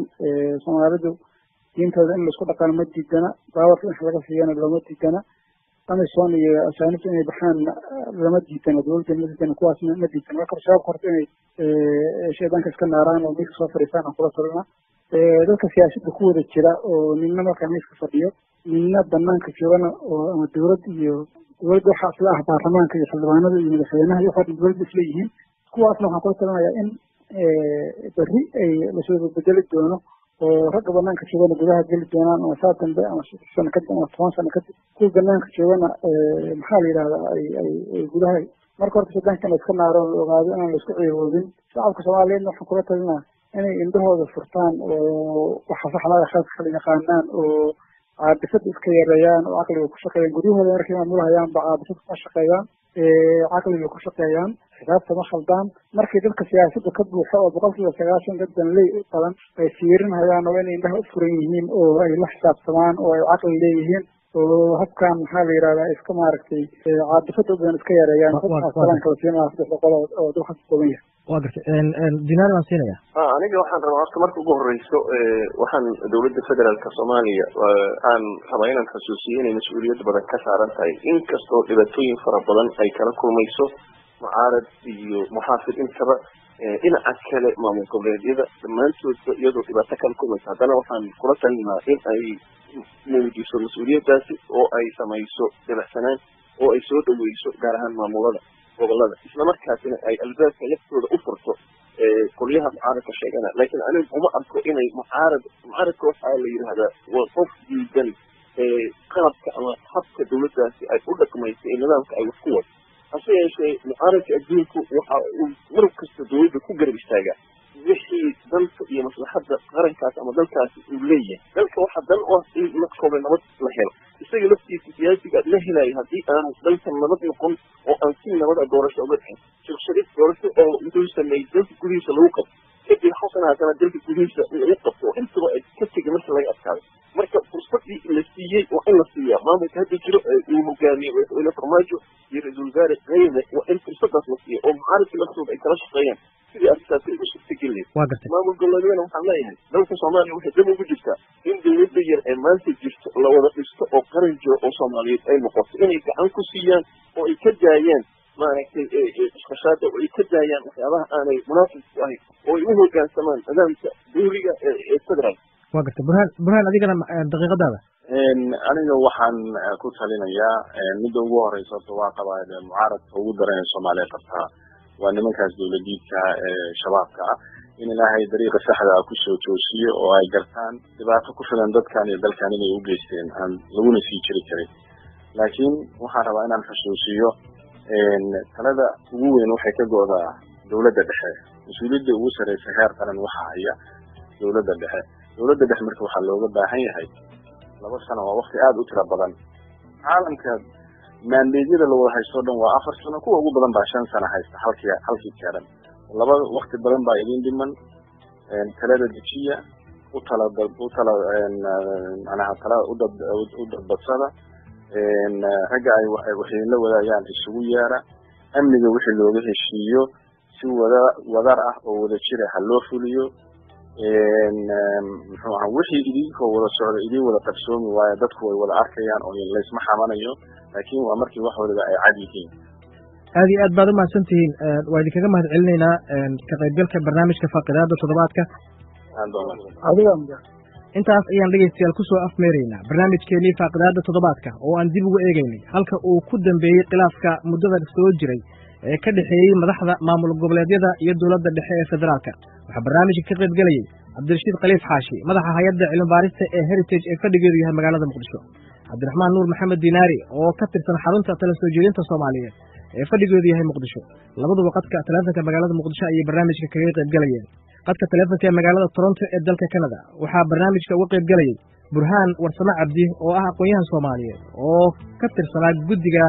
Soomaalidu diintooda in laisku dhaqano ma diidana, baawarka in wax laga siiyana looma diidana, Amazon iyo asaanibta inay baxaan lama diidana, dowladda ma diidana, kuwaasna ma diidana. Marka shabaabka horta inay shaydaanka iska naaraan oo miiska soo fadhiistaan aan kula talina. Dadka siyaasadda ku wada jira oo ninna markaa miiska fadhiyo ninna banaanka joogana oo ama dowlad iyo dowladda waxaa isla ah baarlamaanka iyo xildhibaanada iyo madaxweynaha iyo waxaa dowladda isla yihiin, kuwaasna waxaan kula talinayaa in berri ay lasoo bedeli doono oo ragga banaanka joogana gudaha geli doonaan ama saa dambe ama 6 sano kadib ama 10 sano kadib, kuwa banaanka joogana maxaa la yidhahdaa ay ay ay gudaha. Marka horta shaydaanka in la iska naaro la ogaado inaan la isku ciiroobin. Shacabka Soomaaliyeedna waxaan kula talinaa inay indhahooda furtaan oo waxa saxda khalka kala yaqaanaan oo caabisada iska yareeyaan oo caqliga ku shaqeeyaan. Guryahooda markay maamulahayaan ba caabisada kuma shaqeeyaan, caqliga ku shaqeeyaan, xisaabta ma khaldaan. Markii dadka siyaasadda ka buuxo oo 90% dad danley u badan ay fiirinhayaan oo inay indhaha u furan yihiin oo ay la xisaabtamaan oo ay caqli leeyihiin oo habkan maxaa la yidhahdaa iska maaragtay caabisada u badan iska yareeyaan. Saddexdaas talaan kala siinaa 3 qolo oo dalka ka kooban yahay. Waa gartay, Dinaari baan siinaya. Aniga waxaan rabaa horta marka ugu horeyso, waxaan dowladda federaalka Soomaaliya aan rabaa inaan xusuusiyo inay mas-uuliyad badan ka saaran tahay, inkastoo dhibaatooyin fara badan ay kala kulmayso mucaarad iyo muxaafid intaba. Dhinaca kale maamul goboleedyada dhammaantoodba iyadoo dhibaato kala kulmaysa, haddana waxaan kula talinaa in ay muujiso mas-uuliyaddaasi oo ay samayso dabacsanaan oo ay soo dhaweyso gaar ahaan maamulada gobolada, islamarkaasina ay albaabka laftooda u furto qolyaha mucaaradka sheegana. Laakiin anigu uma arko inay mucaarad, mucaaradka waxaa la yidhahdaa waa qof diidan qalabka ama habka dowladdaasi ay u dhaqmayso ee nidaamka ay wax ku wado. Hase yeeshee mucaaradka adduunku waxa uu mar kasta dowladda ku garab istaagaa wixii dalka iyo maslaxadda qarankaas ama dalkaasi uu leeyahay. Dalka waxaa dan u ah in markooba nabad la helo. Isaga laftiisa siyaasiga la helayo haddii aanu dalka nabad noqon oo aan si nabad a doorasho uga dhicin. Sheekh Shariif doorasho oo wuxuu sameeyey dalka gudihiisa lagu qabto, kadib Xasan haddana dalka gudihiisa lagu qabto, oo intaba ay ka tegay marka laga adkaado. Marka fursadii la siiyey waa in la siiyaa maamulka hadda jiro ee uu hogaamiyo madaxweyne Farmaajo iyo ra-iisul wasaare Kheyre. Waa in fursadaas la siiyo oo mucaaradka laftooda ay kala shaqeeyaan sidii arrintaasi ugu suurtageli lahayd. Waa gartay. Maamul goboleedyadana waxaan leeyahay, dalka Soomaaliya waxay dib ugu jirtaa in dowladda yar ee maanta jirto la wada dhisto oo qaran jiro oo Soomaaliyeed ay noqoto, inay gacan ku siiyaan oo ay ka daayaan maaragtay isqashaada, oo ay ka daayaan waxyaabaha aanay munaasib ku ahayn, oo ay u hoggaansamaan nidaamka dowliga ee federaal. Waa gartay. Burhaan, adigana daqiiqadaada. Aniga waxaan ku talinayaa midda ugu horeysa, horta waa qabaa mucaaradka ugu daran ee Soomaaliya qabtaa waa nimankaas dowladiidka ee shabaabka ah, in Ilaahay dariiqa saxda ah kusoo toosiyo oo ay gartaan dhibaato ku filan dadkan iyo dalkan inay u geysteen aan laguna sii jiri karin. Laakiin waxaan rabaa inaan xusuusiyo, talada ugu weyn waxay ka go'daa dowladda dhexe. Mas-uuliyadda ugu sarreysa heer qaran waxa haya dowladda dhexe. Dowladda dhexe marka waxaa looga baahan yahay, 2 sano waa wakti aada u tiro badan. Caalamka maandeedyada la wada haysto o dhan waa 4 sano, kuwa ugu badan baa 5 sano haysta halkii keeran. Laba wakti badan baa idin dhiman. Talada dejiya, u tala u tala macnaha tala udad u dadbadsada ragga ay waxay la wadaagaan, isugu yeera. Amniga wixii looga heshiiyo si wada wadar ah oo wada jira ha loo fuliyo. Muxuu ahaa, wixii idinkoo wada socda idin wada qabsoomi waayo, dadku way wada arkayaan oo laysma xamanayo, laakiin waa markii wax waliba ay cad yihiin. Aad iyo aad baad umahadsan tihiin. Waa idinkaga mahad celinaynaa ka qaybgalka barnaamijka faaqidaada toddobaadka. Adiga. Intaas ayaan dhegaystayaal kusoo afmeeraynaa barnaamijkeenii faaqidaada toddobaadka oo aan dib ugu eegaynay halka uu ku dambeeyey khilaafka muddada soo jiray ee ka dhexeeyey madaxda maamul goboleedyada iyo dowladda dhexe ee federaalka. Waxaa barnaamijka ka qayb gelayey Cabdirashiid Khaliif Xaashi, madaxa hay-adda cilmibaarista ee Heritage ee fadhigeedu yahay magaalada Muqdisho, Cabdiraxmaan Nuur Maxamed Dinaari oo ka tirsan xarunta tala soo jeedinta Soomaaliyeed ee fadhigeedu yahay Muqdisho. Labaduba qadka taleefonka magaalada Muqdisho ayay barnaamijka kaga qayb gelayeen. Qadka taleefonka ee magaalada Toronto ee dalka Canada waxaa barnaamijka uga qayb gelayey Burhaan Warsame Cabdi oo ah aqoon-yahan Soomaaliyeed oo ka tirsanaa guddiga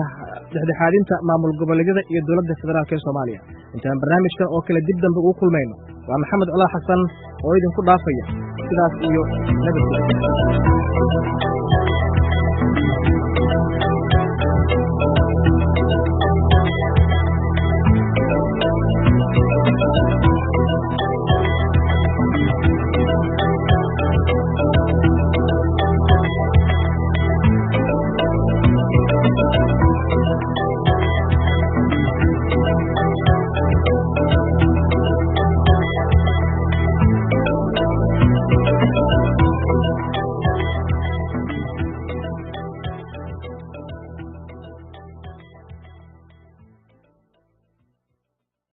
dhexdhexaadinta maamul goboleedyada iyo dowladda federaalk ee Soomaaliya. Intaan barnaamijkan oo kale dib dambe ugu kulmayno, waa Maxamed Colaa Xasan oo idinku dhaafaya sidaas iyo nabadgelyo.